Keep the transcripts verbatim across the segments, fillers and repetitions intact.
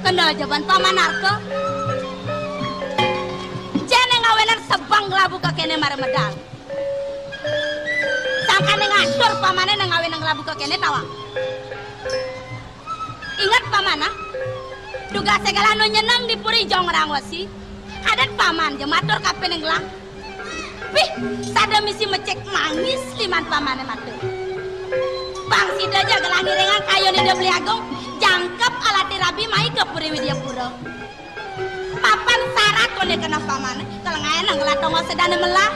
Kena aja ban Paman Arka. Jani ngawenan sebang kelabu ka kene mara medal. Sangkane ngatur pamane nang ngawenan kelabu ka kene tawang. Inget paman, ah. Duga segala nu nyeneng di puri jong rang wesi. Adat paman je matur kapining gelah. Pih, sada misi mecek mangis liman pamane matur. Bang sida ja gelah ngiringang kayun Ida Beli Agung, jangkep alati rabi mai ke Puri Widyapura. Papan syarat kone kena pamane, kal ngaenang gelah tongos sedane melah.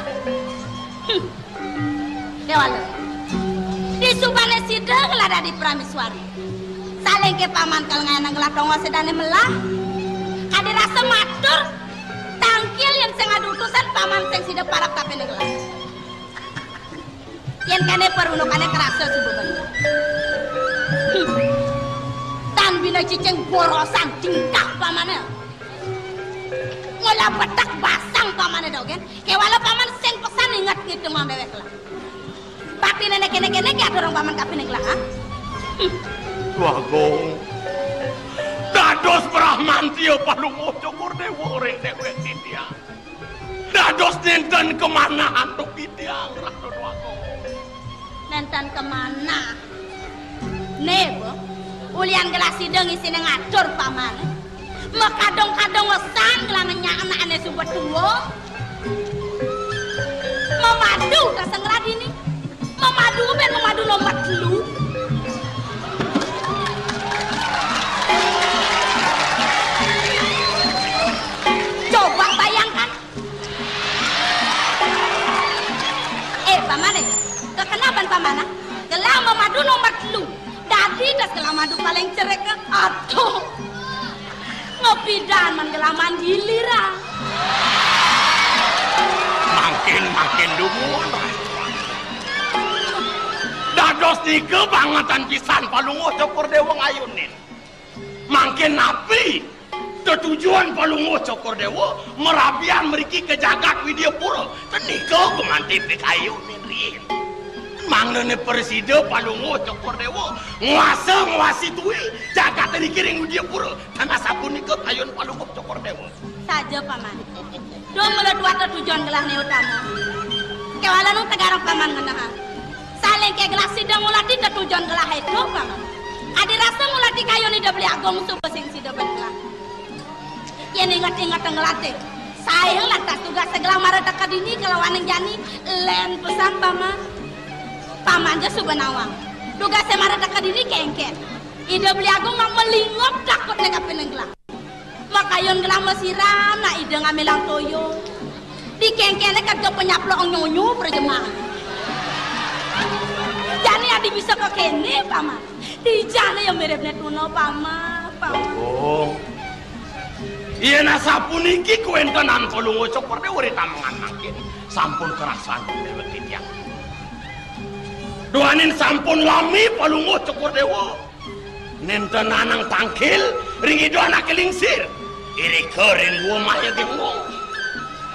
Hmm. Dewala. Disubane sida gelah dadi prameswari. Saling ke paman kal ngaenang gelah tongos sedane melah. Adi rasa matur, tangkil yen sing adu utusan paman sing sida parab kapining gelah. Yen kene perunukane kerasa suba bener. Hmm. Tan bina cicing borosan tingkah pamane. Ngolah betek basang pamane dogen. Kewala paman sing pesan inget ngitung mang dewek lah. Bakti nenek kene-kene ki atur orang paman kapining lah, ha? Hmm. Wah, Gong. Dados Brahmanti ya Palungguh Cokor Dewa ring dewek titiang. Dados nenten kemanah antuk titiang, Ratu Dwagung. Nenten kemanah. Né, Bu, ulian gelah sida ngisine ngatur pamane. Makadang-kadang wesan gelah ngenyak anakne suba tua. Mamadu rasa ngelah dini. Mamadu ben mamadu nomor telu. Coba bayangkan. Eh, paman, eh. Kekenapan paman, ah? Gelah mamadu nomor telu. Dadi das gelah madu paling cerek, ah. Aduh. Ngepidan man gelah mandilir, ah. Mangkin, mangkin dumun. Dados nika bangetan pisan Palungguh Cokor Dewa ngayunin. Mangkin napi tetujon Palungguh Cokor Dewa marabian mriki ka jagat Widyapura? Ten nika gumanti pikayunin riin. Mangdane prasida Palungguh Cokor Dewa nguasa nguasi tui jagat niki ring Widyapura. Tan asapunika kayun Palungguh Cokor Dewa. Saja, Paman. Duh mula dua tetujon gelahne utama. Kewala nang tegarang Paman ngenah. Saling ke gelah sida ngulati tetujon gelah ento, Paman. Adi rasa ngulati kayun Ida Beli Agung suba sing sida ben gelah. Yen inget-inget ngelati. Sae lantas tugas segelah mara teka dini kalawaning jani len pesan, Paman. Paman ja suba nawang. Tugas mara teka dini kengken. Ida Beli Agung nang melingop takutne kapining gelah. Makayun gelah masiram, nak ida ngamilang toya. Di kengkene kagak penyaplok nyonyo perjemah. Jani adi bisa kok kene, Paman. Di jani ya miripne tuna, Paman, Paman. Oh. Yen asapuniki kuwentenan Palungguh Cokor Dewa ri tamengan mangkin. Sampun kerasan dewek titiang. Duaning sampun lami Palungguh Cokor Dewa. Nenten anang tangkil ring Ida Anake Lingsir. Irika ring Gua Maya Gembong.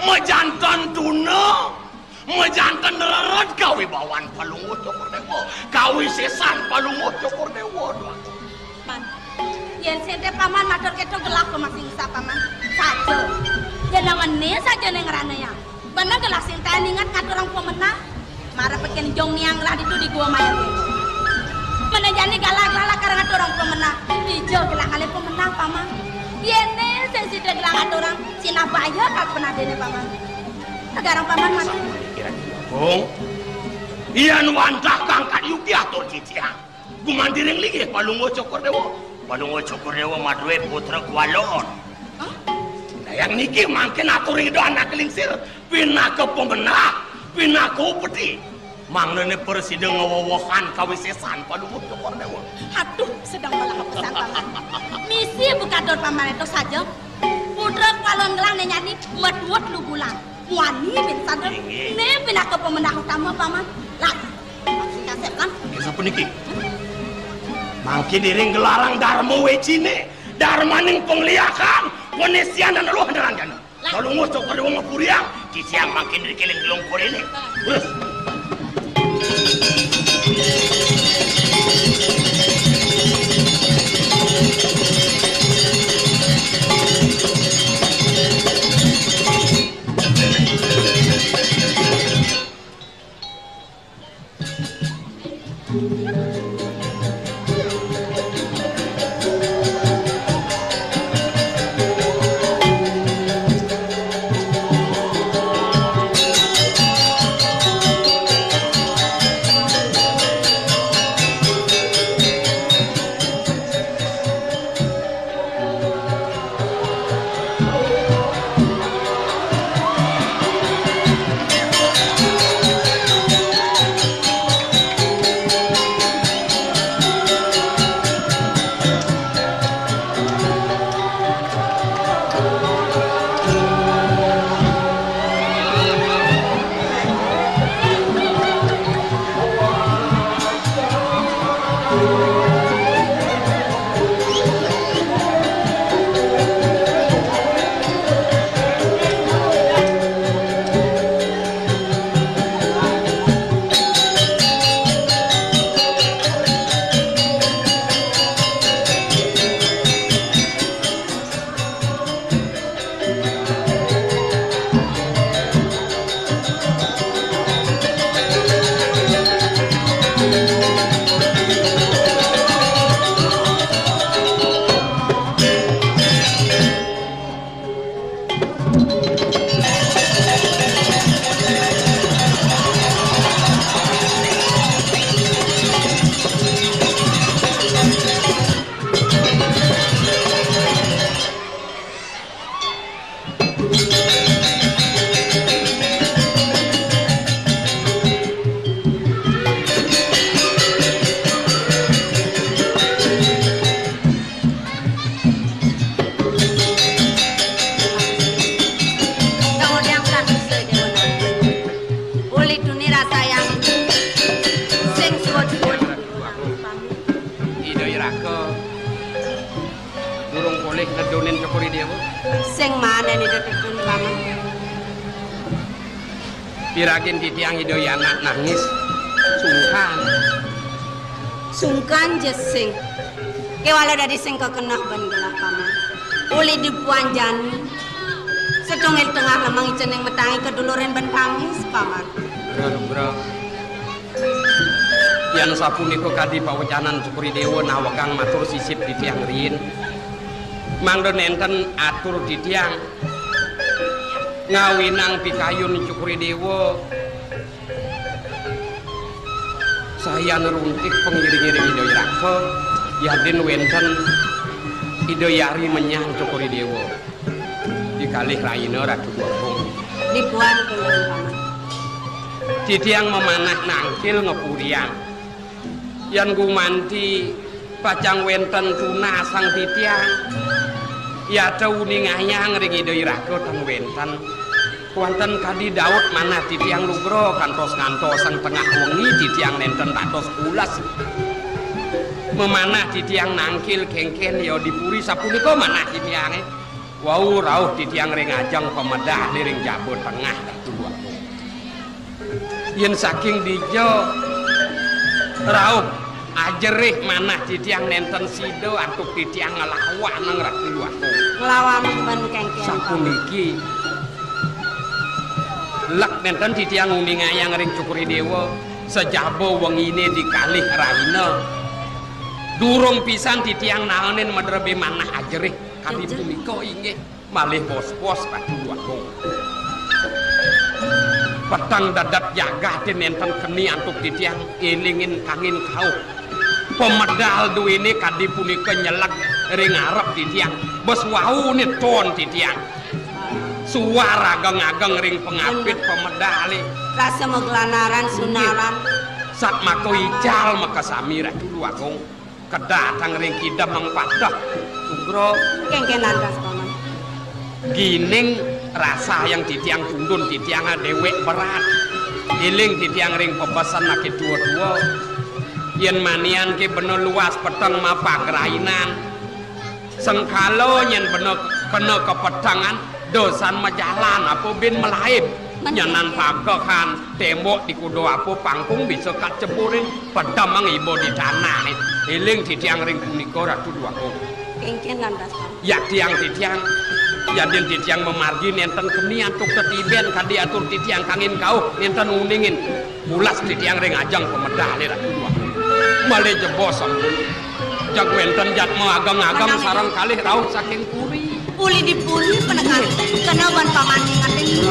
Majanten tuna, majanten rered kawibawan Palungguh Cokor Dewa, kawisesan Palungguh Cokor Dewa, Dwagung. Man, yen sente Paman matur keto gelah ka masing sa Paman. Saja. Yen namene saja ning rana ya. Beneh gelah sing taen inget ngaturang pemenah. Mara peken jong niang gelah ditu di Gua Maya. Meneh jani galah-galah karang ngaturang pemenah. Dija gelah ngalih pemenah, Paman. Yene sing sida gelah ngaturang sinah baya kal penah dene, Paman. Tegarang Paman mati. Kira-kira, Bung. Yan wantah kangkat yuki atur ciciang. Gumanti ring linggih Palungguh Cokor Dewa. Palungguh Cokor Dewa madué putra kualon. Hah? Nah, yang niki mangkin atur Ida Anake Lingsir pinaka pemenah, pinaka upeti. Mangdane prasida ngawewehan kawisesan Palungguh Cokor Dewa. Aduh, sedeng malah pesan Paman. Misi buka dor Paman itu saja. Putra kualon gelah ne nyadi metuut lu bulan. Muani bin sadar. Inggih. Ne pinaka pemenah utama, Paman. Lah, maksud kasep kan? Inggih sapuniki. Mangkin iring gelarang Darma Wecine, Darmaning Pangliakan, Panisian dan Roh Nerang Jana. Lah. Kalau ngucok pada wong ngepuriang, ciciang mangkin dikiling gelung kurine. Lah. Terus. Uli duni rasa yang sing suwun-suwun. Ida Iraga durung polih nedunin Cokor I Déwa. Sing manèh Ida Tetun, Paman. Piragin titiang Ida Yana nangis sungkan. Sungkan jesing. Kéwala dadi sing kekenah bân gelah, Paman. Uli dipuan jani. Setungil tengah lemeng icening metangi kedulurin bân pangis, Paman. Bro, bro. Yan sapunika kadi pawecanan Cokor I Déwa nawegang matur sisip titiang riin. Mangda nénten atur titiang ngawinang pikayun Cokor I Déwa. Sayan runtik pangiring-iring Ida Iraga, yadin wénten Ida Yari menyang Cokor I Déwa. Di kalih rahina Ratu Agung. Dipuan kula, Paman. Titiang mamanah nangkil ngapuriang. Yan gumanti pacang wénten tunasang titiang. Yata uningayang ring Ida Iraga tan wénten. Wénten kadi Daud manah titiang lugra kantos ngantosang tengah wengi titiang nénten dados pules. Mamanah titiang nangkil kéngkén ya di puri sapunika manah titiangé. Wau rauh titiang ring ajeng pamedal ring jaba tengah Ratu Agung. Yén saking dija rauh ajerih manah titiang nénten sida antuk titiang nglawanang Ratu Agung. Nglawanang bân kéngkén. Sapuniki lek nénten titiang nguningayang ring Cokor I Déwa sajaba wenginé di kalih rahina. Durung pisan titiang naenin madrebé manah ajerih. Kadi punika inggih malih bos-bos Ratu Agung. Peteng dedet jagaté nénten keni antuk titiang élingin kangin kauh. Pamedal duéné kadi punika nyeleg ring arep titiang. Bes wau neton titiang. Suar ageng-ageng ring pangapit pamedalé. Rasa maglanaran sunaran. Satmaka ical makasami Ratu Agung. Kedatang ring kidem mengpateh. Sugra. Kéngkénan ras, Paman. Gining rasa yang titiang tundun titiang déwék berat. Iling titiang ring pebesen aké tua-tua. Yén manian ké bena luas peteng mapagrainan. Sengkala nyén bena kena kepetengan, dosan majalan apa bin malaib. Nyenan pagehan, tembok di kuda apa pangkung bisa kaceburin, pedem iba di tanah. Iling titiang ring punika Ratu Dwagung. Kéngkén lantas, Paman. Ya tiang titiang Yadin titiang mamargi nénten keni antuk tetiben kadi atur titiang kangin kauh, nénten uningin. Pulas titiang ring ajeng pamedalé Ratu Déwa. Malih jebos sampun. Jag wénten jadma ageng-ageng sareng kalih rauh saking puri. Uli di puri penekan kena wan paman ngingetin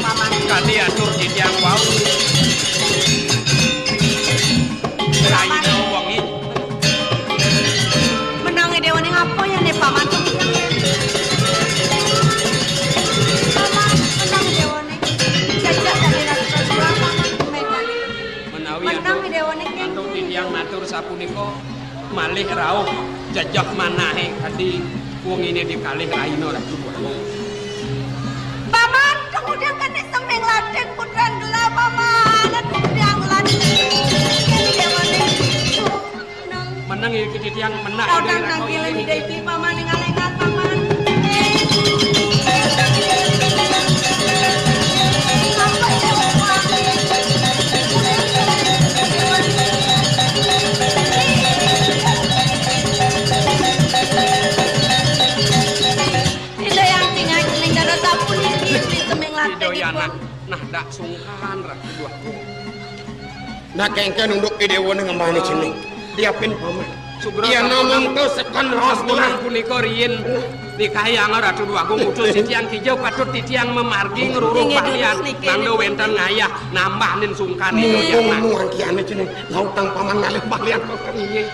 paman. Kadi atur titiang wau. Rahina wengi. Menang Ida Déwa ning apa ya né paman tuh? Paman, menang Ida Déwa ning. Jajak dari Ratu Prajurit, paman. Menawi menang Ida Déwa ning. Antuk titiang matur sapunika. Malih rauh jejeh manahé kadi wenginé di kalih rahina Ratu Déwa. Paman, kemudian kan semeng latih putran gelah, paman. Aduh, tiang latih. Meneng iki titiang menah. Kau kan nangkil di dai beli paman, ning alengan paman. Ida yang tinggal ning dana sapuniki, beli semeng latih. Ida yang nah, nah dak sungkan, Ratu Déwa. Nah, kéngkén unduk Ida Déwa ning ngemané cening. Diapin paman. Sugra. Iya, sampun namung to sekan raos sampun menang. Punika riyin nikahé angor Ratu Déwa Agung, utus titiang kija patut titiang mamargi ngruruh. Inggih, balian. Durus niki, mangda niki. Wénten ngayah nambah ning sungkan Ida Déwa. Mumpung anu angkiané cening, lautang paman ngalih balian paman. Inggih.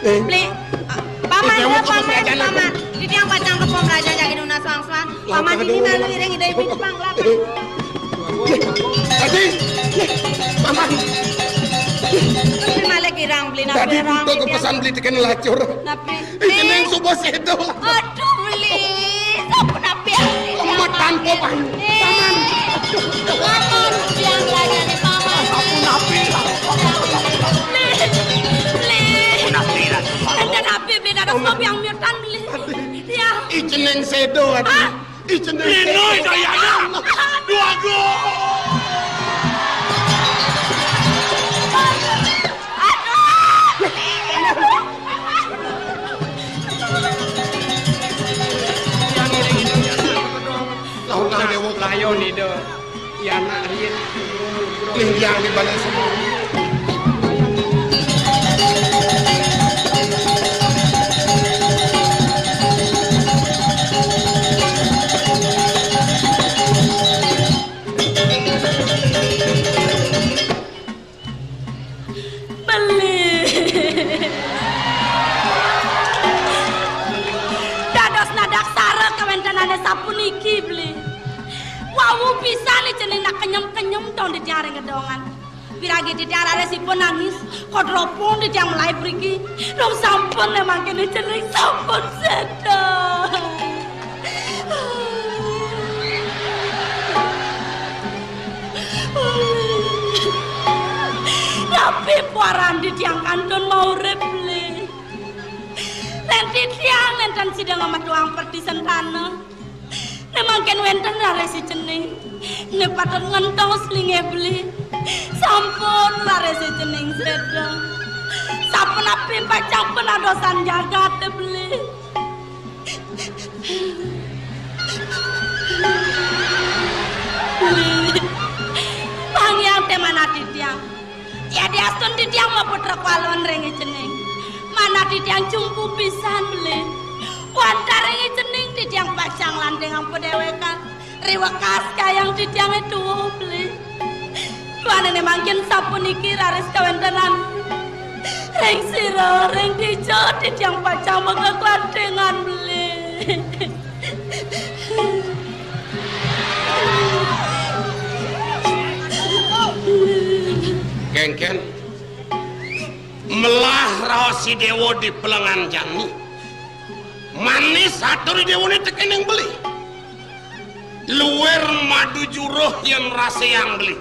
Eh. Beli, paman, eh, ya, paman, paman. Titiang pacang ka pamrajan jagi nunas wangsuan. Paman ini malu iring Ida Déwa panglapan. Adi, paman. Tapi malah kirang beli napi. Tadi orang butuh kepesan beli tekan lacur. Napi? Ijening suba séda. Aduh, beli. Sampun napi? Lemet tanpa paman. Paman. Paman, biang rajané paman. Sampun napi? Beli. Beli. Sampun napi, Ratu? Enten napi, beli, dados kopi yang miutan, beli. Ya. Ijening séda, Adi. Hah? Ijening séda. Lino, Dayana. Duago. Aduh. Lawan Déwa. Layon Ida. Yana riyin. Linggih di balé semua. Beli. Dados nadak sara kawéntenané sapuniki, beli. Wau pisan cening nak kenyem-kenyem tong di tiang ring gedongan. Piragi titiang rarisipun nangis, kodropong titiang malih mriki. Dong sampun né mangkin cening sampun séda. Napi paran titiang kantun maurip, beli? Lén titiang nénten sida ngametuang perti sentana. Né mangkin wénten raris cening. Né patut ngentos linggih beli. Sampun raris cening séda. Sapunapi pacang panadosan jagat beli. Beli. Pangiang té manah titiang. Yadiastun titiang maputra kwalon ring cening. Manah titiang cumpu pisan, beli. Wantah ring cening titiang pacang lantingang padéwékan. Riwekas kayang titiangé tuwuh, beli. Duaning mangkin sapuniki raris kawéntenan. Ring sira, ring dija titiang pacang makaklantingan, beli. Kéngkén, melah raos I Déwa di pelengan jani. Manis atur I Déwané tekéning beli. Luir madu juruh yén rasayang beli.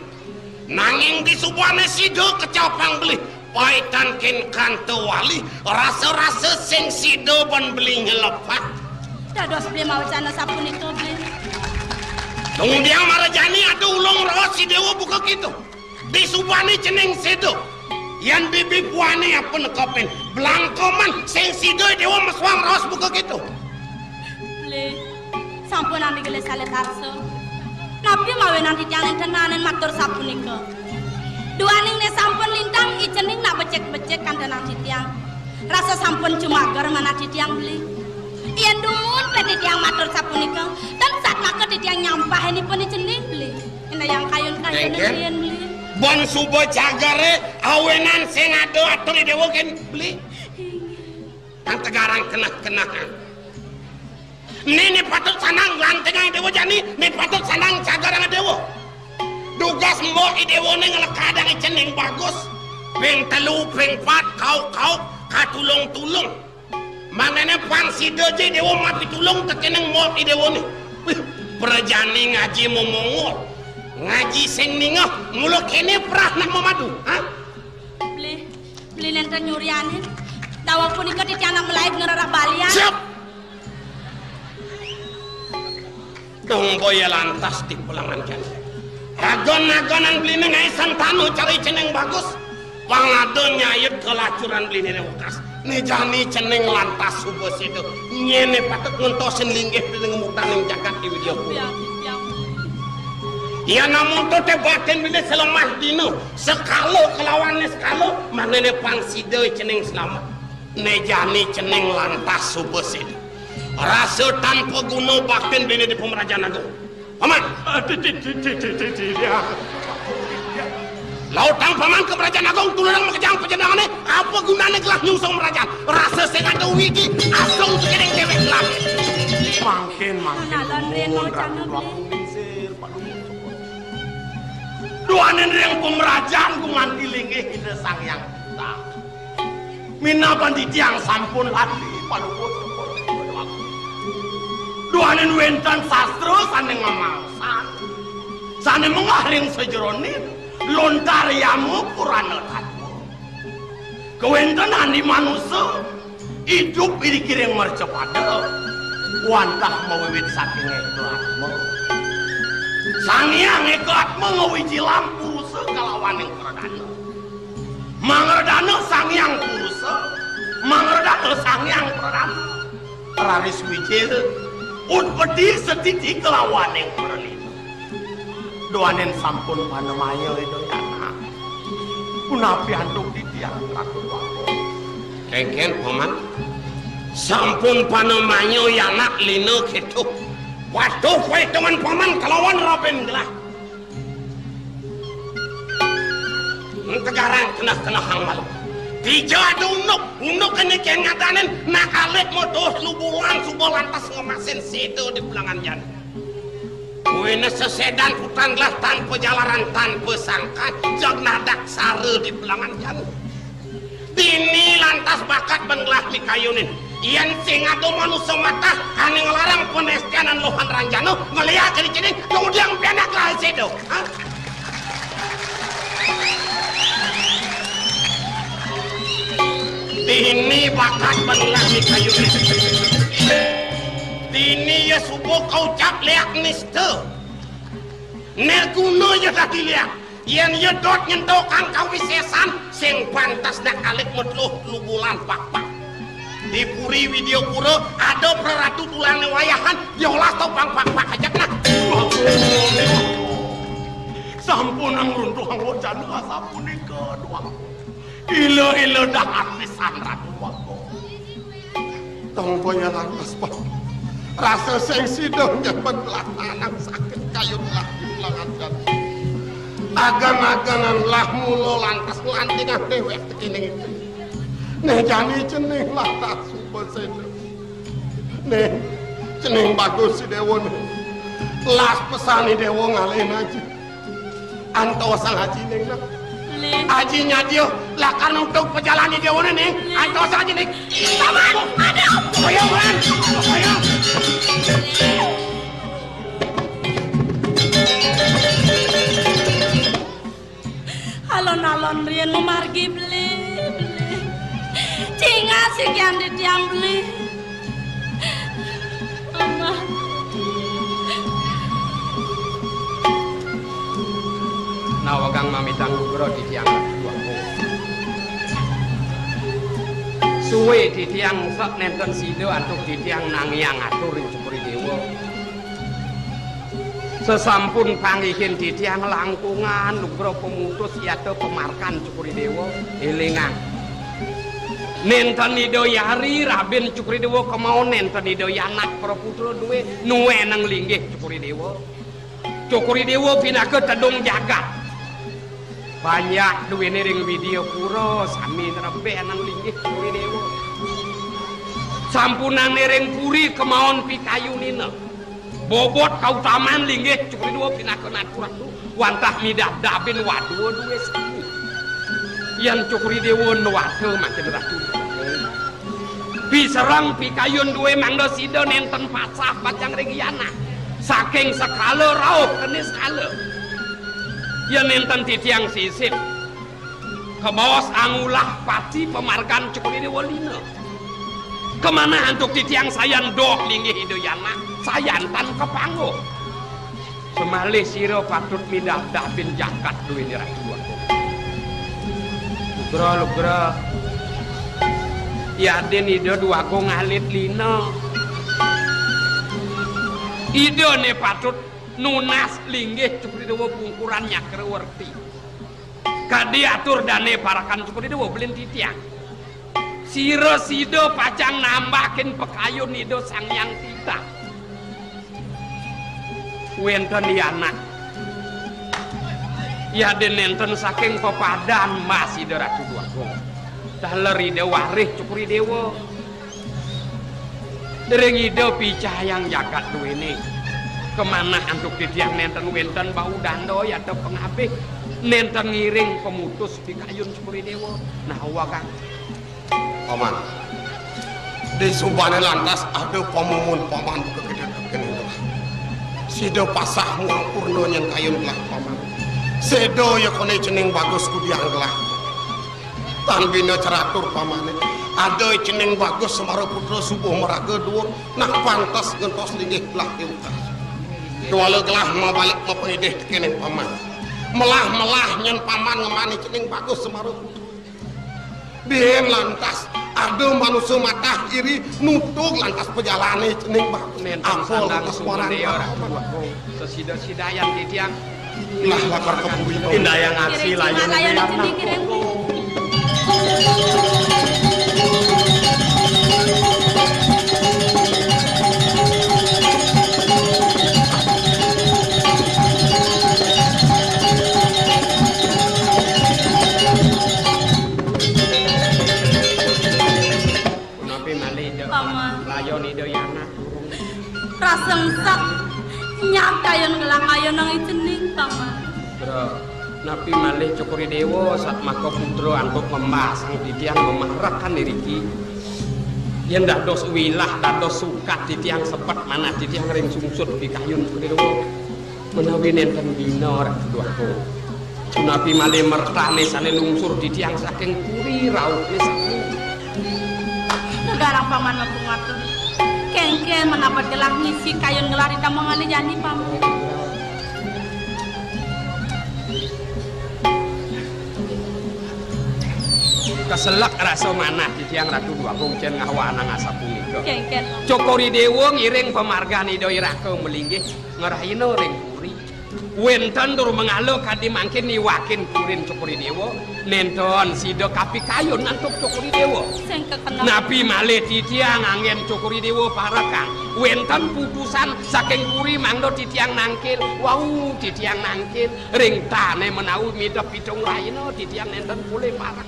Nanging disubané sida kecapang beli. Paitan kén kanta wali, rasa-rasa sing sida ban beli nyelepat. Dados beli mawacana sapunika, beli. Tungdiang marajani ada ulung raos I Déwa buka kéto. Disubané cening sida. Yén bibi buané apa nekepin. Blangkoman sing sida I Déwa mesuang raos buka kéto. Beli, sampun andi gelis kalih tarsa. Napi mawinan titiang nénten naenin matur sapunika? Duaning né sampun lintang, I Cening nak becik-becik kantenan titiang. Rasa sampun cumager manah titiang, Beli. Yén dumun pé titiang matur sapunika, tan satmaka titiang nyampahin ipun I Cening, Beli. Indayang kayun-kayun Kéngkén? Beli. Bon suba cageré, awinan sing ada atur I Déwa kén, Beli. Inggih. Kang tegarang keneh-kenehan. Né, né patut sandang lantingang Déwa jani, né patut sandang cagerang Déwa. Dugas mbok I Déwané nglekadang I Cening Bagus. Ping telu, ping pat, kauk-kauk, katulung-tulung. Mangdané pang sida ja Déwa mapitulung tekéning mbok I Déwané. Wih, prajani ngaji momongol. Ngaji sing ningeh, mula kéné prah nak mamadu, ha? Beli, Beli nénten nyurianin. Daweg punika titiang nak malaib ngrereh balian. Siap. Dong boya lantas di pulangan jani. Agon-agonan Beliné ngaé sentana cara I Cening Bagus. Pang ada nyayut kalacuran Beliné wekas. Né jani I Cening lantas suba séda. Nyén né patut ngentosin linggih Beliné ngemurdaning jagat di Widya Pura. Ya, ya. Yén amonto té batin Beliné salemah dina, sekala kalawan niskala, mangdané pang sida I Cening slamet. Né jani I Cening lantas suba séda. Rasa tanpa guna baktin Beliné di Pamrajan Agung. Paman. Ah, ti, ti, ti, ti, ti, ti, ti, ya. Lautang Paman ka Pamrajan Agung, tulurang makejang panjenengané, apa gunané gelah nyungsung mrajan? Rasa sing ada wigi, asung tekéning déwék gelah. Mangkin, mangkin. Alon-alon rena, Ratu Agung Lingsir, Pak Luhur. Duaning ring pamrajan gumanti linggih Ida Sang Hyang Widi. Minab titiang sampun lali panuwun. Duaning wénten sastra sané ngamangsan, sané menggah ring sajeroning lontar yama purana tatwa. Kawéntenan di manusa idup iriki ring mercapada wantah mawiwit saking éka atma. Sang Hyang Éka Atma ngawijilang purusa kalawaning pradana. Mangredana Sang Hyang Purusa, mangredana Sang Hyang Pradana. Raris wijil, utpeti, setiti kalawaning pralina. Duaning sampun panemaya Ida Yana. Punapi antuk titiang Ratu Agung? Kéngkén, Paman. Sampun panemaya Yana lina kéto. Waduh, paitungan Paman kalawan Raden Gelah. Tegarang keneh-kenehang malu. Dija ada unduk, unduk kéné kén ngadanin nak alit metu telu bulan suba lantas ngemasin séda di pulangan jani. Kuwi sesédan putran gelah tanpa jalaran, tanpa sangkan, jag nadak sara di pulangan jani. Dini lantas bakat ban gelah mikayunin. Yén sing ada manusa matah ané nglarang panestianan luhan ranjana, ngeliak I Cening, kemudian pianak gelah séda. Ha? Dini bakat ban gelah mikayunin. Dini ya suba kaucap liak nista. Né guna ya dadi liak. Yén ya dot nyentukang kawisésan, sing pantes nak alit metu telu bulan pakpak. Di Puri Widyapura ada praratu tulangné wayahan, diolas topang pakpak ajak nah. Sampun ngruntuhang wacana sapunika, Déwa. Ila-ila dahat pisan, Ratu Agung. Tong boya lantas, Pak. Rasa sing sida nyambet latanan sakit kayun lah di pulangan jati. Agang-agangan lah mula lantas nglantingang déwék tekéning itu. Né jani Cening lantas suba séda. Ning, Cening Bagus Déwa, ning. Las pesan Déwa ngalih aji. Antosang aji, ning, nah. Lih. Aji nyadya lakar nutug pajalan Déwané, ning. Lih. Antosang aji, ning. Paman, aduh. Ayo, Man. Ayo. Alon-alon riin mamargi, Beli, Beli. Cingas sikian titiang, Beli. Amah. Nawegang mamitang nugra titiang. Suwe titiang sek nenten sida antuk titiang nangiang atur ring Cokor I Dewa. Sesampun panggihin titiang langkungan lugra pamutus yata pamarkan Cokor I Dewa. Elingang. Nenten Ida Yari, rabin Cokor I Dewa kemaon nenten Ida Yanak praputra duwe, nueneng linggih Cokor I Dewa. Cokor I Dewa pinaka tedung jagat. Panjak duwene ring Widyapura sami nrebeh anang linggih Cokor I Dewa. Sampunang ring puri kemaon pikayunina. Bobot kautaman linggih Cokor I Dewa pinaka natu ratu. Wantah midabdabin wadua duwe sami. Yan Cokor I Dewa nuwata mangkin ratu. Pisereng pikayun duwe mangda sida nenten pasah pacang ring yana. Saking sekala rauh kene sekala. Yen nenten titiang sisip, kabaos angulah pati pamargan Cokor I Dewa lina. Kamanah antuk titiang sayan doh linggih Ida Yana, sayan tan kapangguh. Semalih sira patut midabdabin jagat duwene Ratu Agung. Lugra, lugra. Yadin Ida Dwagung alit lina. Ida ne patut nunas linggih Cokor I Dewa pungkuran Nyakrawerti. Kadi atur dane parekan Cokor I Dewa belin titiang. Sira sida pacang nambakin pakayun Ida Sang Hyang Titah. Wenten yana. Yadin nenten saking pepadan Mas Ida Ratu Dwagung. Taler Ida Warih Cokor I Dewa. Ring Ida picayang jagat duwene. Kamanah antuk titiang nenten wenten bau danda yata pangabih. Nenten ngiring pamutus pikayun Cokor I Dewa. Nah, wagang. Paman. Di subané lantas ada pamumun paman buka gedé kene gelah. Sida pasah muang purna nyen kayun gelah paman. Séda ya koné cening bagus kudiang gelah. Tan bina ceratur pamané. Ada cening bagus Semara Putra subuh maraga duur, nah pantes ngentos linggih gelah tiukas. Kuala gelah mabalik mapangidih tekening paman. Melah-melah nyen paman ngemani cening bagus Semara Putra. Biyen lantas ada manusa matah iri nutug lantas pejalané cening bagus. Nenten apa sandang lantas sumendé warang ora. Sesida-sidayan titiang. Lah lapar kepuri. Indayang aksi layun. Layun cening kiring. Punapi malih Ida Paman. Layon Ida Yana. Rasa ngsak nyat kayun ngelah kayun nang icening, Paman. Bro, napi malih Cokor I Dewa satmaka putra antuk membasang titiang memarekan iriki. Yen dados wilah, dados sukat titiang sebet manah titiang ring sungsut pikayun Cokor I Dewa. Menawi nenten dina Ratu Dwagung. Punapi malih mertané sané lungsur titiang saking puri rauhné sami. Negarang paman mapungatu. Kéngkén menapa gelah ngisi kayun gelah ri tambangané jani paman. Keselek rasa manah titiang Ratu Dwagung cén ngawanang asapunika. Kéngkén. Cokor I Dewa ngiring pamargan Ida Iraka malinggih ngrahina ring puri. Wénten tur mangala kadi mangkin niwakin purin Cokor I Dewa, nénten sida kapikayun antuk Cokor I Dewa. Sing kekenal. Napi malih titiang anggén Cokor I Dewa parekan. Wénten putusan saking puri mangda titiang nangkil. Wau titiang nangkil ring tané menawi midep pitung rahina titiang nénten polih parek.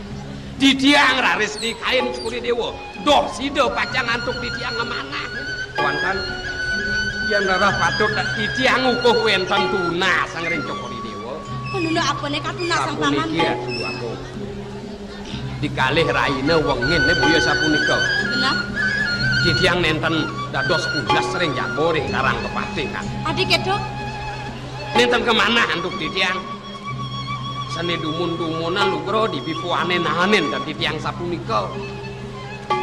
Titiang raris nikain Cokor I Dewa. Doh sida pacang antuk titiang ngamanah. Wantah, yén rereh patut titiang ngukuh wénten tunas angring Cokor I Dewa. Menuna apané katunasang paman? Sapuniki Ratu Agung. Dikalih raina wenginé boya sapunika. Bener. Titiang nénten dados pulas ring jaba ring Karang Kepatihan. Adi kéto? Nénten kamanah antuk titiang. Sané dumun-dumunan lugra dipipuané naenin dadi tiang sapunika.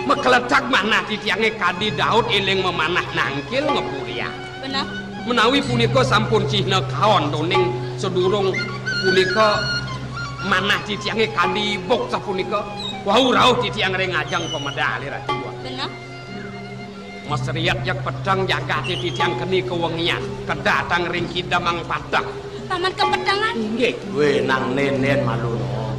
Makletag manah titiangé kadi Daud éling mamanah nangkil ngapuriang. Bener. Menawi punika sampun cihna kaon toning sadurung punika manah titiangé kadi ibuk sapunika. Wau rauh titiang ring ajeng pamedale, Ratu. Bener. Masriat jeg peteng jagate titiang keni kawengian, kedatang ring kidemang padang. Paman kepetengan? Inggih. Weh, nang nenden malu no.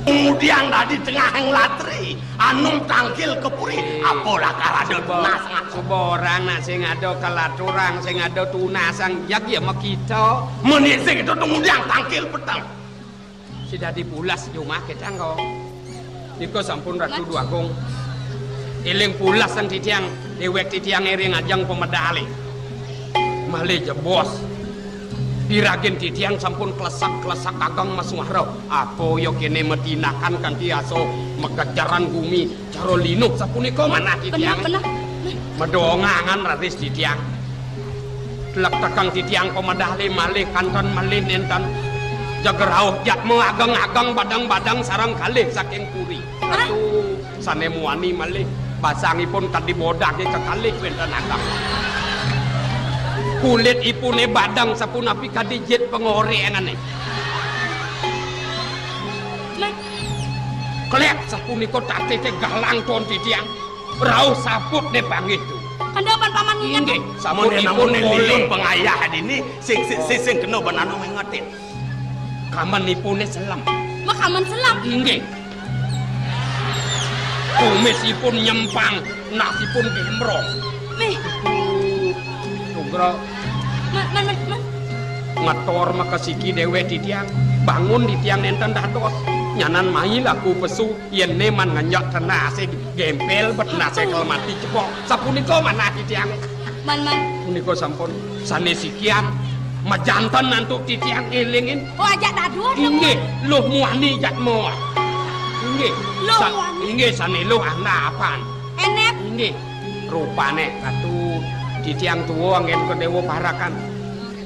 Kemudian tadi tengah latri, anom tangkil ke puri, apa lakar ada tunas ngasuh. Suba orang nak sing ada kelaturang, sing ada tunasang, jeg ya makita. Menik sing itu kemudian tangkil peteng. Sida dipulas jumah kita engko. Nika sampun Ratu Déwagung. Eling pulas sang titiang, dewek titiang ring ajeng pamedale. Malih jebos. Piragin titiang sampun klesak-klesak ageng masuara. Apa ya kene matinakan kanti asa makejaran gumi cara linuh sapunika manah titiang. Bener, bener. Madongangan raris titiang. Tlektekang titiang pamedale malih kanten malih nenten. Jeg rauh jatma ageng-ageng badang-badang sareng kalih saking puri. Hah? Ratu sane muani malih basangipun kadi bodage kekalih wenten ageng. Kulitipune badang sapunapi kadi jit pangorengane. Klek sapunika tatete galang ton titiang. Rauh saput ne panggih tu. Kendha pan paman nginget. Inggih, sampun ipun namune lilin pangayah dini sing sing sing, sing kena ban anu ngingetin. Kamenipune selem. Mak kamen selem. Inggih. Kumisipun nyempang, nasipun gembrong. Mih. Tugra. Man, man, man, man. Ngetor makasiki dewek titiang. Bangun titiang nenten dados. Nyanan mai laku pesu. Yen ne man ngenjak tenase gempel bet nase kelmati cepok. Sapunika manah titiang. Man, man. Punika sampun sane sikian majanten antuk titiang elingin. Oh, ajak dadua. Inggih, luh muani jatma. Inggih. Luh muani. Inggih, sane luh anapan. Enep. Inggih. Rupane katu titiang tua anggen ke dewa parakan.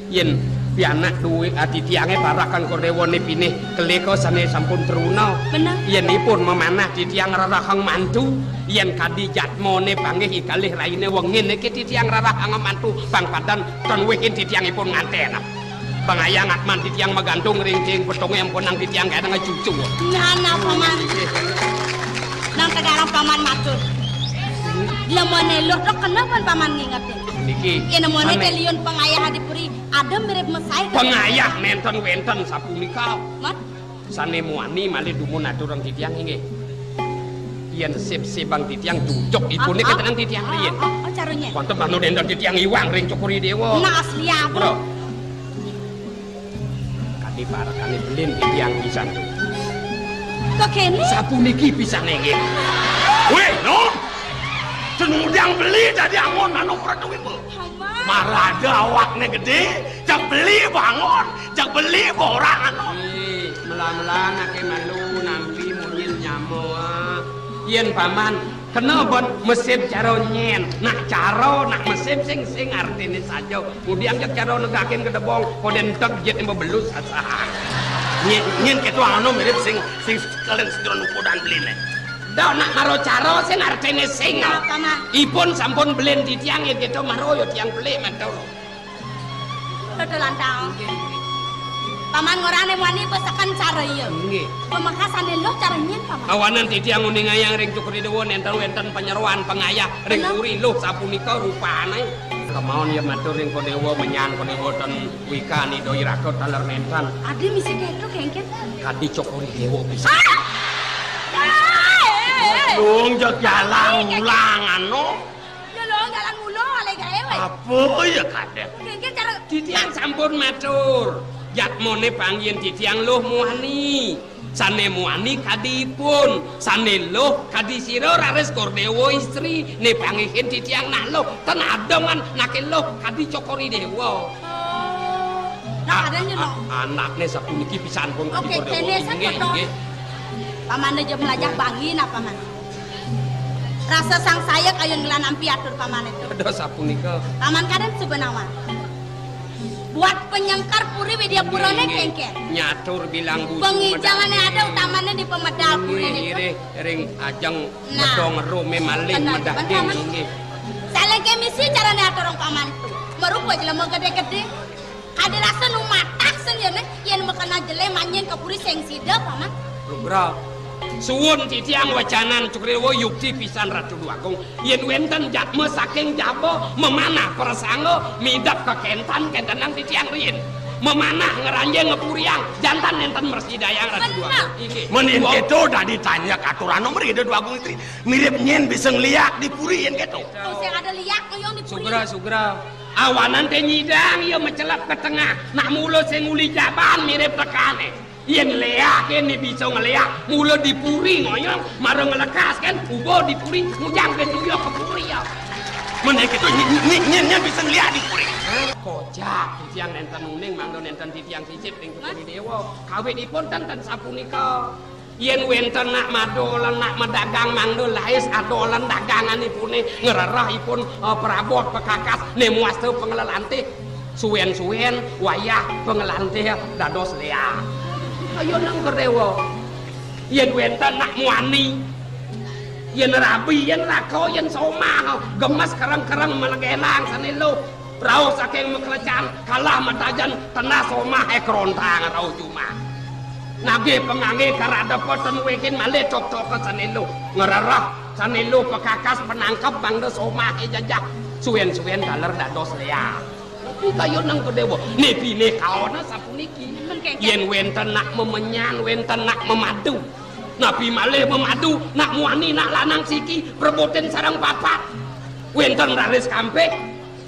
Yen pianak duwe ati tiange parakan Kodewa ne pinih keleka sane sampun truna. Bener. Yen ipun memanah titiang rerahang mantu, yen kadi jatmane panggih ikalih raine wengin niki titiang rerahang mantu bang padan ten wihin titiang ipun nganten. Bang ayang atman titiang magantung ring ting petunge ampunang titiang kadang cucu. Nah, nah, paman. Nang tegarang paman matur. Lemone luh tok kenapa paman ngingetin? Niki. Yen lemone keliun pengayah di puri. Ada mirip mesai. Pengayah nenten wenten sapunika. Mat? Sane muani malih dumun aturang titiang inggih. Yen sip-sibang titiang jujuk ipune ketenan titiang riyen. Oh, caranya. Wonten manut enten titiang iwang ring Cokor I Dewa. Nah, asli aku. Bro. Kadi parekane belin titiang pisan. Kok kene? Sapuniki pisan inggih. Weh, no. Senudang beli tadi angon manuk ratu ibu. Marada awakne gede, jak beli bangun, jak beli borang anu. Ih, mela-mela nake malu nampi munyin nyama. Yen paman kena ban mesin cara nyen, nak cara nak mesin sing sing artine saja. Mudiang jak cara negakin gedebong, koden tek jet mebelus asahan. Nyen nyen ketua anu mirip sing sing sekalian sedron upodan beline. Dah nak maro cara sing artine sing. Apa, Mak? Ipun sampun belin titiang yen kita maro ya tiang beli matur. Betul lantang. Paman ngorane muani besekan cara iya. Nggih. Pemekasane luh cara nyen, Paman. Awanan titiang uningayang ring Cokor I Dewa nenten wenten panyeroan pengayah ring puri luh sapunika rupane. Kemaon ya matur ring Kodewa menyan Kodewa ten wikani doi raka taler nenten. Adi misi keto kengken. Kadi Cokor I Dewa bisa. Ah! Dong jeg jalan ulang anu. Ya lo jalan mula ale gawe we. Apa ya kadek? Kengken cara titiang sampun matur. Jatmone panggen titiang luh muani. Sane muani kadi ipun, sane luh kadi sira raris Kordewa istri, ne pangihin titiang nak luh, ten ademan nake luh kadi Cokor I Dewa. Oh. Nah, ada nyen, no. Anakne sapuniki pisan pun kadi Kordewa. Oke, kene inggih, sakono. Inggih. Pamane jam lajah bangi napa, Man? Rasa sang saya kayun ngelan ampi atur pamane tu. Ada sapunika. Paman kadang sebenawan. Buat penyengkar puri Widyapura ne kengken. Nyatur bilang bucu. Pengijangane ada utamane di pemedal puri niku. Ring ajeng medong rome malih medaging inggih. Salengke misi carane atur rong paman tu. Merupa jelema gede-gede. Kade rasa nu matah sing yene yen mekena jeleh manyen ke puri sing sida, Paman. Lugra. Suwun titiang wecanan Cokor Déwa, yukti pisan Ratu Déwa Agung. Yén wénten jadma saking jaba mamanah prasangga midep ka kéntan, kéntenang titiang riin. Mamanah ngranjing ngapuriang, janten nénten mrasidayang Ratu Déwa Agung. Inggih. Mén yén kéto dadi tanyag aturan mriki Déwa Agung Istri. Mirip nyén bisa ngliak di puri yén kéto. Tuh, sing ada liak ngoyong di puri. Sugra, sugra. Awanan té nyidang ya macelep ka tengah. Nak mula sing uli jaban mirip tekané. Yén léak, yén bisa ngléak, mula di puri ngoyong, mara nglekas kén, uba di puri, ngujang kén tuyuh ka puri ya. Mén kéto nyén, nyén, nyén, nyén bisa ngléak di puri. Kocak, titiang nénten uning, mangda nénten titiang sisip ring Cokor Déwa. Kawitipun ten, ten sapunika. Yén wénten nak madolan, nak madagang, mangda lais adolan daganganipuné, ngrerehipun, eh, prabot pakakas, né muasta panglelantih. Suwén-suwén wayah panglelantih dados léak. Kayun Cokor Déwa. Yén wénten nak muani, yén rabi, yén laka, yén somah, gemes kereng-kereng malegenang sané luh. Rauh saking maklecan, kalah matajen, tenah somah é kerontang rauh jumah. Nagih panganggé karadepa ten wékin malih tok-toka sané luh. Ngrereh sané luh pakakas panangkep mangda somah é jajah. Suwén-suwén taler dados léak. Napi kayun Cokor Déwa? Né pinih kaona sapuniki. Mén kéngkén. Yén wénten nak memenyan, wénten nak memadu. Napi malih memadu, nak muani, nak lanang siki, prebutin sareng papat. Wénten raris kampih,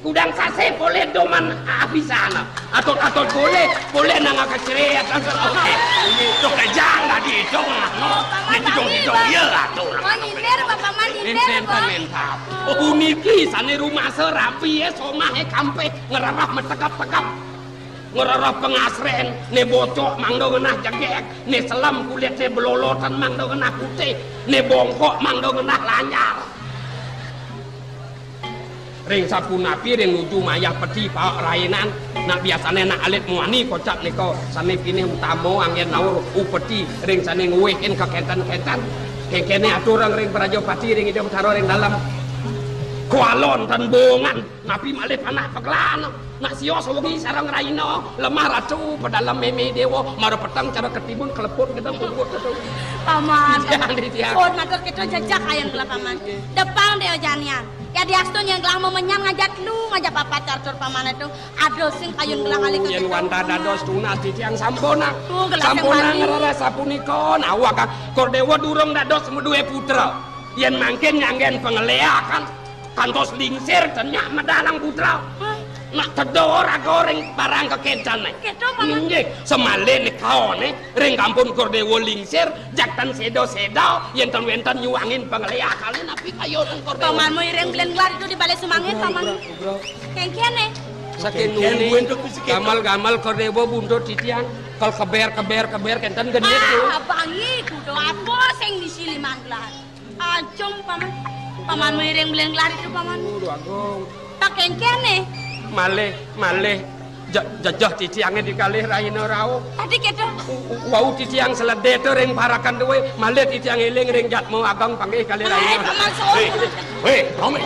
kudang sasih polih doman abisan. Atut-atut polih, polih nang kecrét. Itu kejang tadi itu, nah, no. Ini tidung-tidung, iya, atuh. Oh, nyindir, Bapak Man, nyindir, Bapak. Énten, énten. Oh, puniki sané rumasa rabi, ya, somah, ya, kampih, ngrereh mategep-tegep. Ngrereh pangasrén, né bocok mangda ngenah jegég, né selem kulitné blolotan mangda ngenah putih, né bongkok mangda ngenah lanyar. Ring sapunapi ring nuju mayah peti paek rainan, nak biasané nak alit muani kocap nika sané pinih utama anggén naur upeti ring sané nguwihin kakénten-kénten. Kéngkéné aturang ring Prajapati ring Ida Betara ring dalem. Kualon tan bongan. Napi malih panak pagelan. Nak sios wengi sareng raina, lemah ratu, pedalem mémé déwa, mara peteng cara ketimun keleput kita tunggut itu. Paman. Jangan di tiang. Pun matur kita jejak ayam gelah paman. Depang dia janian. Ya diastun yang gelah memenyan ngajak lu, ngajak papat carcur paman itu. Ada sing kayun gelah kali ke yén kita, wantah paman. Dados tunas di tiang sampun, nak. Tuh, gelah sampun, sing nak bali. Ngrereh sapunika, nawak, Cokor Déwa durung dados madué putra. Yén mangkin nyanggén pangléakan. Kantos lingsir ten nyak medalang putra. Hah? Nak tedha raga ring barang kakéncan. Kéto, Paman. Inggih, semaliné kaoné ring kampung Cokor Déwa lingsir, jak ten séda-séda, yén ten wénten nyuangin pangléak kalih napi kayun Cokor Déwa. Paman mau iring belen gelar itu di balé sumangin, Paman. Kéngkéné. Saking nuni, gamal-gamal Cokor Déwa buntut titiang, kal keber-keber-keber kénten genit. Ah, tuh. Bangi kudu apa sing disiliman gelar. Ajeng, Paman. Paman miring belen gelar itu, Paman. Aduh, Agung. Tak kéngkéné. Malih, malih. Ja-, jejeh titiangé di kalih rahina rauh. Tadi kéto. U-, u-, wau titiang sledé to ring parakan duwé, malih titiang éling ring jatma ageng panggih kalih rahina. Hai, Paman, suwun. Hé, hé, Romi.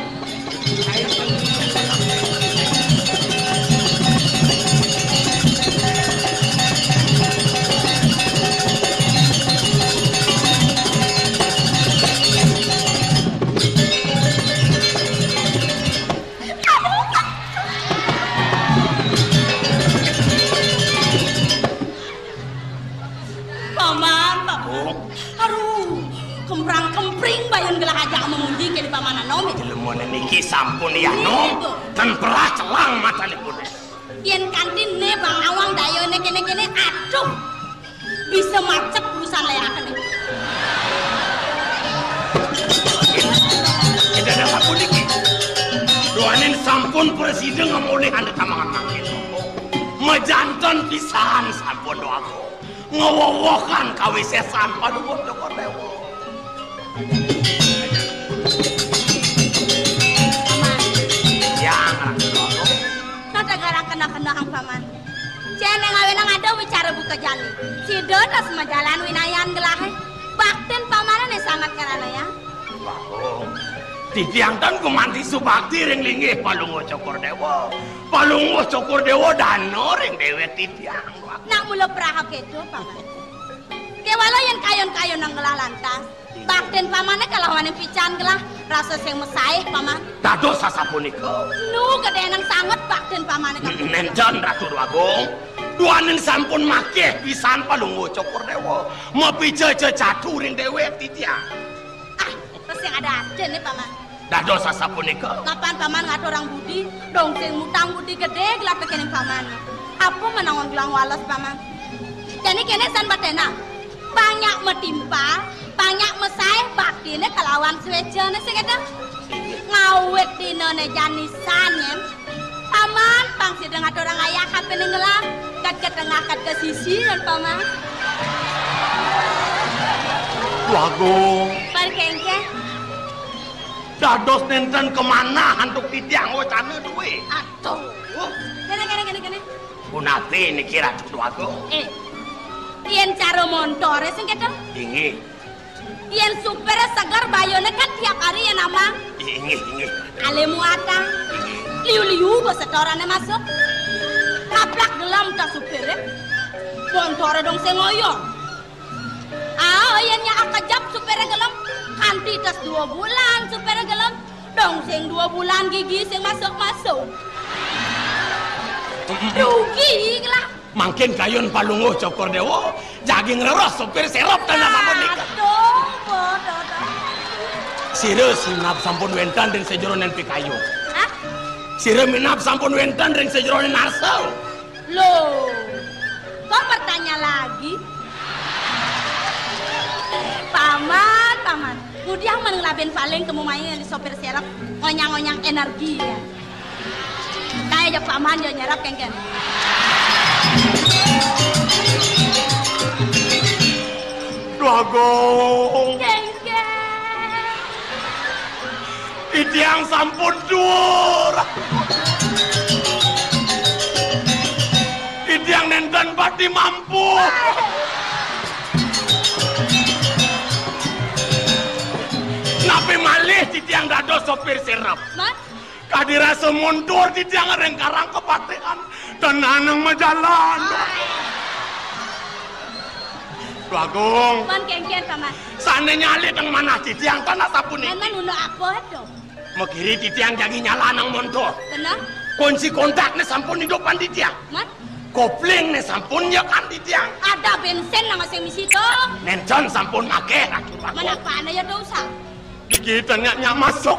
Paman, Paman. Oh. Aduh, kemprang-kempring bayun gelah ajak memuji ke di Paman Anom. Jeleman niki sampun ya, Nom. Ten perah celang matané kudu. Yén kanti né Bang Awang daya né kéné-kéné, aduh. Bisa macet urusan layakan né. Kita ada sapuniki. Duaning sampun presiden ngemulih anda tamangan mangkin. Majanten pisan sampun doaku. Ngewowohan kawisésan paduka Cokor Déwa. Yang Ratu Déwa. Nata garang kena-kena hang Paman. Cén yang awénang ada wicara buka jani. Sida tas majalan winayan gelahé. Baktin Pamané sangat karana ya. Bagong. Titiang tan gumanti subakti ring linggih Palungguh Cokor Déwa. Palungguh Cokor Déwa dana ring déwék titiang. Nak mula praha kéto, Paman. Kéwala yén kayun-kayun nang gelah lantas. Baktin pamané kalawaning pican gelah rasa sing masaih, Paman. Dados sasapunika. Nu gedénang sanget baktin pamané ka N-, nénten, Ratu Déwagung. Duaning sampun makih pisan Palungguh Cokor Déwa. Mapija cecadu ring déwék titiang. Ah, terus yang ada aja nih, Paman. Dados sasapunika. Kapan Paman ngaturang budi, dong sing mutang budi gedé gelah tekening Paman. Apa menawa gelah wales, Paman? Jani kéné san batena. Banyak matimpa, banyak masaih baktiné kalawan suécané sing kéto. Ngawit dinané jani san nyén. Paman pang sida ngaturang ayah kapining gelah, kat ka tengah, kat ka sisi, nyén Paman. Wagung. Pan kéngkén. Dados nénten kamanah antuk titiang wacana duwé. Aduh. Kéné, kéné, kéné, kéné. Punapi niki, Ratu Déwagung? Eh, yén cara montoré sing kéto? Inggih. Yén supiré seger, bayuné kan tiap hari yén amang. Inggih, inggih. Alé muatan. Inggih. Liu-liu ba setorané masuk. Kaplak gelem tas supiré. Montoré dong sing ngoyong. Ah, yén nyak kejep supiré gelem, kanti tes dua bulan supiré gelem, dong sing dua bulan gigi sing masuk-masuk. Rugi lah. Mangkin kayun Palungguh Cokor Déwa, jagi ngreres supir serep tan sapunika. Aduh, bodoh, bodoh. Sira minab sampun wénten ring sajeroning pikayun. Hah? Sira minab sampun wénten ring sajeroning narsa. Loh, kok bertanya lagi? Paman, Paman. Ngudiang men ngelabin paling kemu main di sopir serep, ngonyang-ngonyang energi ya. Kayak aja Paman ya nyerap kengken. Dua gong. Kengken. Titiang sampun duur. Titiang nénten pati mampu. Napi malih titiang dados sopir serep? Mas? Kadi rasa mundur titiang ring karang kapatihan. Tenanang majalan. Bagong. Man kengken, Paman. Sané nyalih teng manah titiang tan sapunika. Man, man, unduk apa to? Makiri titiang jagi nyalanang montor. Bener? Kunci kontakné sampun idupan titiang. Man? Koplingné sampun nyekan titiang. Ada bensin nang sing misi to? Nénten sampun maké, Ratu Bagong. Mana apane ya dosa? Iki tengah nyak masuk.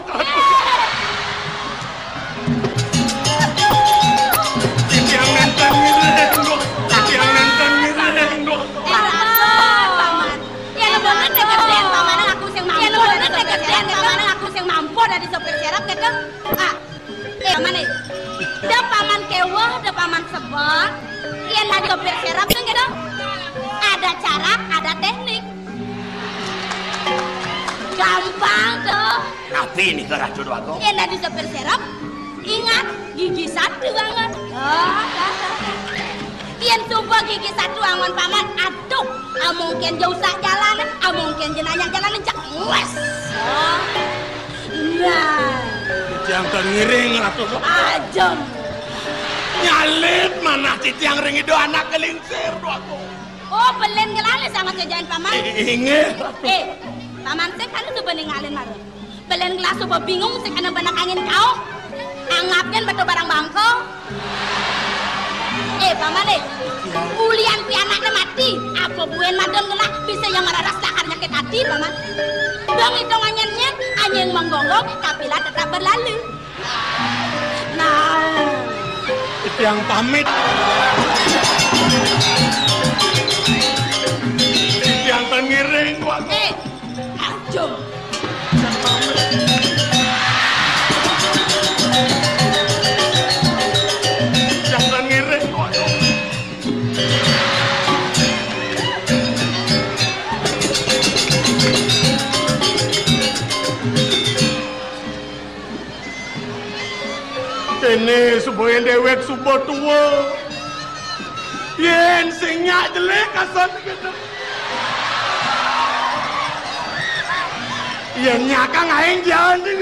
Titiang nénten ngiring, Dok. Titiang nénten ngiring, Dok. Paman. Ya, lu bener deh gedén, Paman, aku sing mampu. Ya, lu bener deh gedén, Paman, aku sing mampu dari sopir serep gitu. Ah, eh, Paman, eh. Da Paman keweh, da Paman sebel. Yén dari sopir serep tuh gitu. Ada cara, ada teknik. Gampang tuh. Napi nika, Ratu Déwagung? Yén dadi sopir serep, ingat, gigi satu angon. Oh, dah, dah, dah. Yén suba gigi satu angon Paman, aduh, amung kén ja usak jalan, amung kén ja nanya jalan, cek wes. Oh. Nah. Jangan ngiring, Ratu. Ajem. Nyalip manah titiang ring ida anak kelingsir, Déwagung. Oh, belen gelale sangat ngejain Paman. I-, inggih, Ratu. Eh, Paman sing kan suba ningalin marun. Belen gelah suba bingung sing kena benak angin kaum. Anggapnya betul barang bangko. Eh, Paman, eh. Ulian pianaknya mati. Apa buen madon gelah bisa yang meraras lahar nyakit hati, Paman. Bang itu nganyanya, anyeng menggonggong, kapilah tetap berlalu. Nah. Titiang pamit. Titiang tan ngiring, Déwagung. Eh, ajum. Titiang tan ngiring, Déwagung. Déné suba yén déwék suba tua. Yén sing nyak jelek asan gedeg. Yén nyakang aing jalan.